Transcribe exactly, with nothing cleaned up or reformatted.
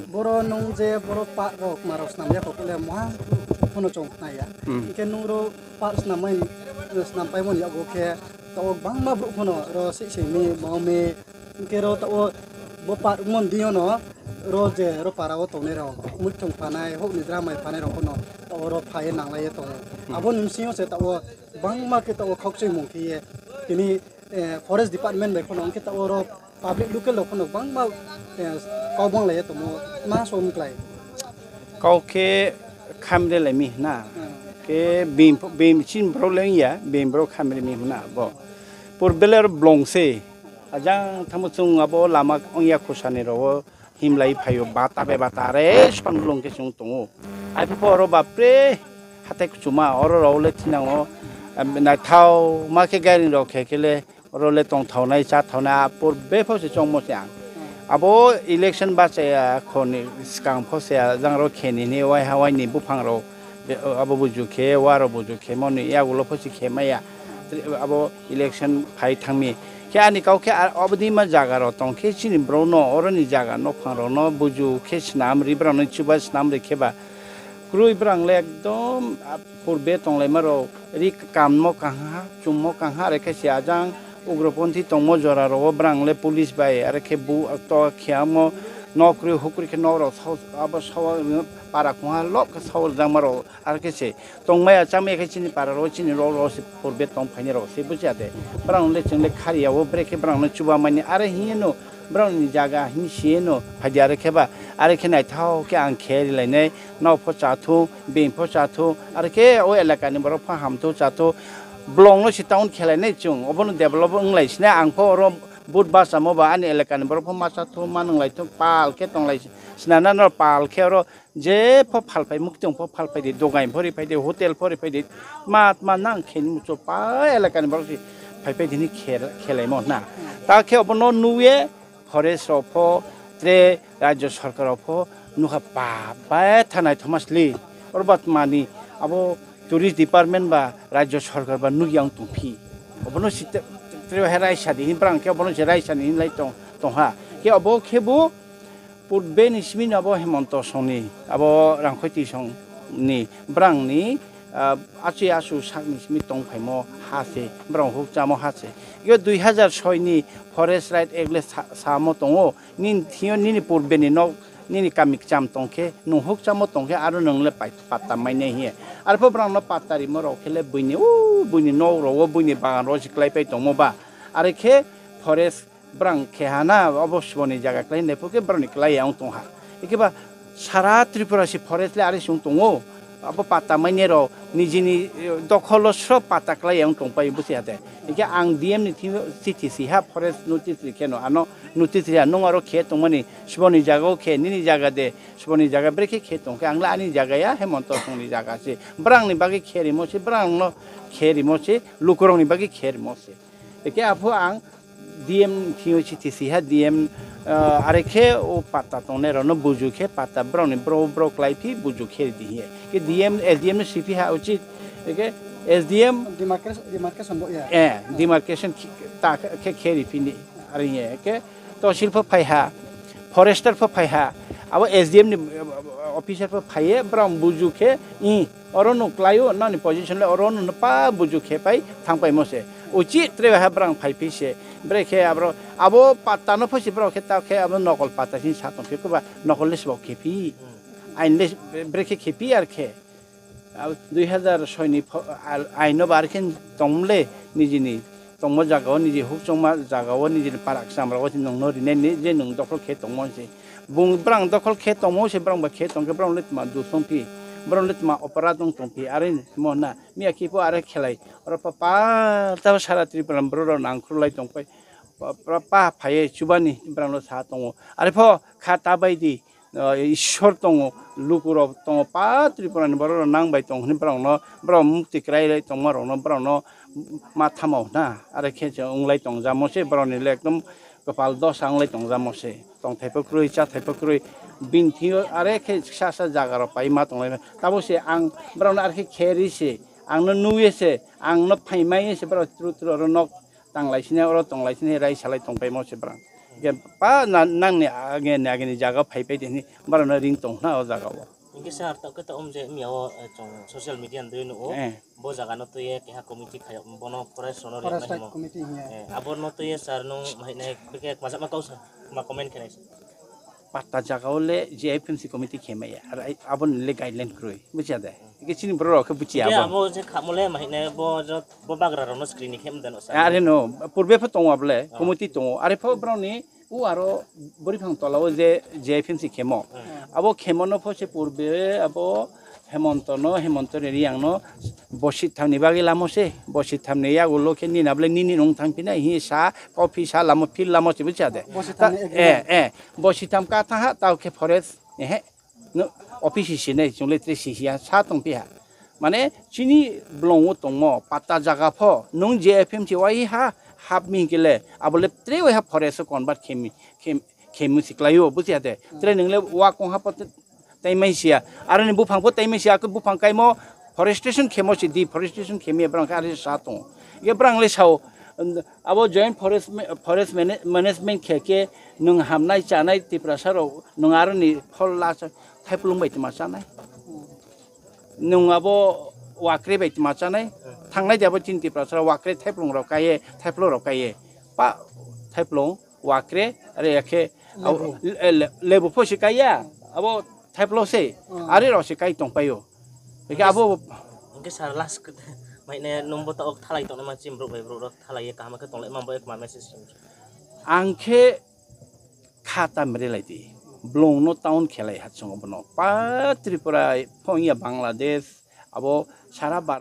Boro nung je boro park rao kma rao snam ya kho le mungha pho no chung khna ya. Hing khe nung ro park snam mai, snam paimo ni yag wo khe taoh wo gbangma brouh pho no ro sihsing mi, ma mi, hing khe ro taoh wo bo park mon di yo no ro je ro para wo tongnai rao, muithung phanai, houh ni dramai phanai rao pho no taoh wo ro phai ye nanglai ye tong ou. Abo ni bsing yo se taoh wo gbangma khe taoh wo khaukchoimung khe ye tini forest department bai pho no, hing khe taoh wo ro public local rao pho no gbangma kau banglai ye tongmo, ma so mklái. Kau khe khamrelai mi hna. Khe being, being chini brouh le ong ya, being brouh khamri mi hna bo. Purbe le aro blong se. Ajang thanngmo chung abo lama ong ya khusa ni rao wo himlai phai ou, bata bai bata are son blong khe chung tong ou. Arphuh pho aro bapre hathái kchuma oro rao le thinang ou, naithaoma khe gairing rao khe khe le oro le tongthaonai, cháthaonai, purbe pho se choungmo se ang. Abo election bachaya kho ni skang pho se ajang ro khe ni ni waiha wai ni buphang rao, abo buju khe, wa rao buju khemo ni yagulo pho se khe mai ya. Abo election phai thanng mi. Khe ani kau khe abo deima zaga rao tong khe chini brouh no, oro ni zaga nouhphang rao no buju khe snam ri, brao no chuba snam ri kheba. Kroi brang le ekdom purbe tonglaima rao ri kammo kangha, chummo kangha, are khe se ajang ugroponthi tongmo jora rao wo brang le police bai, are khe bu to khemo no kroi hukroi khe no rao abo sao para khongha lob khe sao rjangma rao, are khe se tongmai ya chámai ya khe chini para rao, chini rao rao se purbe tongphainai rao se buji ya de. Brang le chung le khari ya wo brekhe brang no chuba mai ni, are hing ye no brang ni zaga hing si ye no phai di, are khe ba, are khe naithao khe ang khe rilainai, nrao pho chá thung, being pho chá thung, are khe o elaka ni borok pho ham thung, chá thung, blong no se town khelainai chung, obo no develop onglai sinai, ang pho oro vote bachamo ba ani elaka ni borok pho ma chá thung, ma nunglai thung, pal khe tonglai sinana no pal khe oro je pho phalphai, muktong pho phalphai di, dogan pho riphai di, hotel pho riphai di, tma tma nang khe ni muchung pa elaka ni borok se phaiphai di ni khelaimo hna. Ta khe obo no nuh ye forest rao pho, tre rajyo sorkar rao pho nukha pa, betha naithaoma sli. Oro ba tma ni abo tourist department ba rajyo sorkar ba nuh ya ong tongphi. Obo no se tre, tre hai raisa di hing brang khe obo no se raisa ni hing lai tong, tong ha. Khe obo khe bo purbe ni simi no abo Hemonto song ni, abo Rangkhoi Tisong ni brang ni, achoi asu sak ni simi tongphaimo ha se, brang hukchamo ha se. Yo dui hazar soi ni Forest Right Act le sa-, samo tong ou, nini thing yo nini purbe ni nok, nini kami kcham tong khe, nung hukchamo tong khe, aro nung le pai-, patta mai nai hing ye. Arpho brang no patta rimo rao khe le buini, u, buini nok rao wo, buini bagan rao se kláipai tongmo ba. Are khe forest brang khe ha na, abo sbo ni zaga klái nai pho khe brao ni klái ya ong tong ha. Hing khe ba sara Tripura se forest le are se ong tong ou. Abo patta mai nai rao niji ni dokhol wo sro patta klái ya ong tongpai bo se ha de. Hing khe ang D M ni thing yo chithi si ha, forest notice ri khe no, ano notice ri ha, nung aro khe tongmani, sbo ni zaga wo khe, nini zaga de, sbo ni zaga brekhe khe tong khe, ang le ani zaga ya, Hemonto song ni zaga se. Brang ni bagwi khe rimo se, brang no khe rimo se, lukurok ni bagwi khe rimo se. Hing khe aphuh ang D M thing yo chithi si ha, D M, are khe o patta tongnai rao no buju khe patta brao ni bro, bro klái phi buju khe ri di hing ye. Khe D M, S D M no si phi ha uchit, hing khe S D M demarcation bo ya. Demarcation ta khe khe ri phi ni, are hing ye. Khe tosil pho phai ha, forester pho phai ha, abo S D M ni officer pho phai ye brao buju khe, i, oro no klái ou, nani position le oro no pa buju khe pai thangpaimo se. Uchit tre ha brang phai phi se. Brekhe abo, abo patta no pho se brao khe ta khe abo nokol patta sing sa tong phi, khe ba nokol le sbo khe phi. Ain le brekhe khe phi ar khe. Dui hazar soi ni ain no ba ar khe tong le niji ni tongmo zaga wo, niji hukchongma zaga wo, niji ni para kcham rao wo se nung no rinai ni je nung dokhol khe tongmo se. Bung brang dokhol khe tongmo se brang ba khe tong khe brao le tma dusong phi, brao le tma oporad ong tong phi, are mo na. Miya khe pho are khelai. Oro pa, pa, ta sara Tripura ni brouh rao nangkhrulai tongpai. Pa, pa, pa phai ye chubani brang no sa tong ou. Are pho kha ta bai di, Isor tong ou, luku rao tong ou, pa Tripura ni brouh rao nang bai tong hini brao no, brao mukti krai lai tongma rao no, brao no ma thamo na. Are khe se onglai tongjamo se, brao ni le ekdom kapal dosa onglai tongjamo se. Tongthai pho kroi, cháthai pho kroi. Bini thing yo are khe sasa zaga rao pai ma tonglai. Tabo se ang brao no are khe khe ri se, ang no nuh ye se, ang no phaimai ye se brao tru tru oro nok tanglai sini, oro tonglai sini, rai salai tongpaimo se brao. Hingkhe pa na-, nang ni age ni, age ni zaga phaipai di hini, brao no ring tong khna o zaga wo. Hingkhe sir, taoh khe taoh om je miya wo, eh, chung social media ni dei nuh o. Eh. Bo zaga no tui ye keha committee khai, bo no forest rao no ri Forest mai Right himo. Committee hing ye. Eh, abo no tui ye sir nung mahinai bikhe kma sama kau sa, kma comment khe nai sa. Patta zaga wo le J I P M C committee khe mai ya. Ar ai, abo ni le guideline kroi. Buchi ya de? Hingkhe chini brouh rao khe buchi ya Hingkhe abo. Abo je khamo le mahinai bo jo, bo bagra rao no screen ni khe mdano sa. Are no, purbe pho tong o abo le, Oh. committee tong o. Are pho brao ni u aro boriphang tola wo je J I P M C khemo. Hmm. Abo khemo no pho se purbe abo Hemonto no, Hemonto ni Reang no, bosi tham ni bagwi lamo se, bosi tham ni yagulo khe nini abo le nini nung thangphi nai hi sa, coffee sa lamo, field lamo se buchi ya de. Bosi tham ni Ta-, agreement. Eh, eh, bosi tham ka thang ha, tao khe forest, ehe, no, office si nai, chung le tre si ya, sa tongphi ha. Mane, chini blong wo tongmo, patta zaga pho, nung J I P M C wai ha, hap mi hingkhe le, abo le tre wai ha forest o convert khemi, khem-, khemi si klai o, buchi ya de. Tre nung le wa kong ha pho te-, taimai si ya. Aro ni buphang pho taimai si ya, akhe buphang kaimo forestation khemo si, deforestation khemi ya, brang khe are sa tong o. Ye brang le sao, abo joint forest ma-, forest mana-, management khe khe nung hamnai chanai Tiprasa rao, nung aro ni phol la sa, thaiphlung bai tma chanai. Nung abo wakre bai tma chanai. Thangnai de abo chini Tiprasa rao wakre thaiphlung rao kai ye, thaiphlung rao kai ye. Pa thaiphlung, wakre, are ya khe, abo, Lebu. le-, le-, lebu pho se kai ya, abo thaiphlung se, Hmm. are rao se kai tongpai o. Hingkhe Hingkhe abo s-, hingkhe sir last khe, maine nung bo taoh thalai tongnaima chini brouh bai brouh rao thalai ye kaham khe tonglai ma bo ekma message ri. Ang khe kha tam rilai di. Blong no town khelai ha chung bono. Pa Tripura, phone ya Bangladesh, abo sara bar-